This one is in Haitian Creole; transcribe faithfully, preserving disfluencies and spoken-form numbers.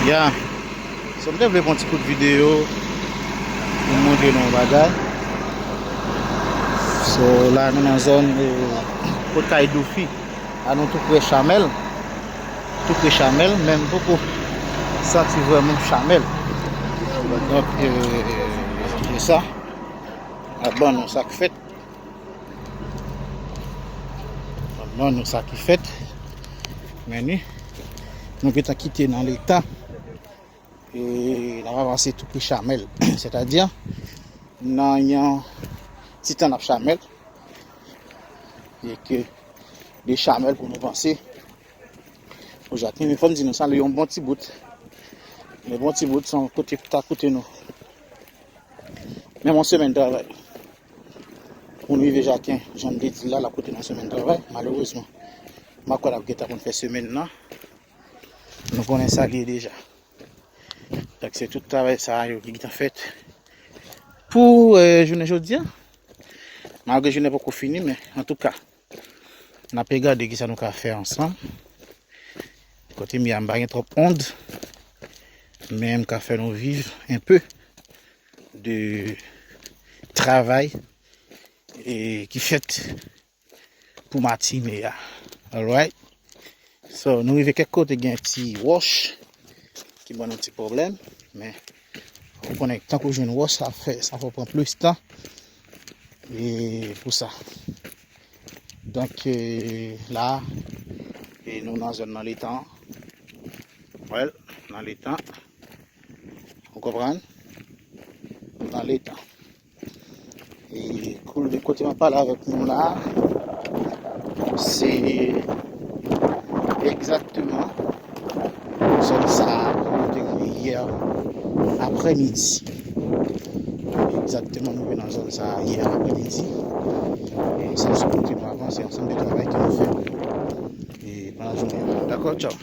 Ya, so m te vle pran ti kout videyo pou m montre nou yon bagay. So la nou nan zòn, eh, kot kay Doufi. La nou tou pre Chamèl. Tou pre Chamèl, men m poko santi vrèman Chamèl. Donk, eh, se sa. Ap ban nou sa k fèt. Ap ban nou sa ki fèt. Men ni, nou gentan kite nan leta. E n ap avanse tou pre Chamèl. Sètadi, nan yon ti tan n ap Chamèl. E ke de Chamèl pou nou panse. Pou Jaken, men fò m di nou sa, li yon bon ti bout. Yon bon ti bout, se yon kote pou ta koute nou. Menm yon semèn travay. Pou nou rive Jaken, jan m te di l la, l ap koute nou yon semèn travay. Malerezman, m a kwè l ap gentan konn fè semèn nan. Nou konnen sa l ye deja. Donk, se tout travay sa yo ki gentan fèt pou, eh, jounen jodi a. Malgre jounen poko fini, men antouka, n ape gade kisa nou ka fè ansanm. Kote m ye a, m pa gen twòp ond, men m ka fè nou viv enpe de travay, eh, ki fèt pou matine a. Alright. So, nou rive kèk kote gen ti wòch ki ban nou ti pwoblèm, men ou konnen tankou jwenn wòch sa fè, sa fò pran plis tan. E pou sa. Donk, eh, la, e nou nan zòn nan letan. Well, nan letan. Ou konprann? Nan letan. E koul de kote m ap pale avèk nou la, se egzakteman zòn sa a nou te rive yè aprèmidi. Egzakteman, nou rive nan zòn sa a yè aprèmidi. E sa sou kote nou avanse ansanm de travay ke nou fè, e pandan jounen an. Dakò, tchaw.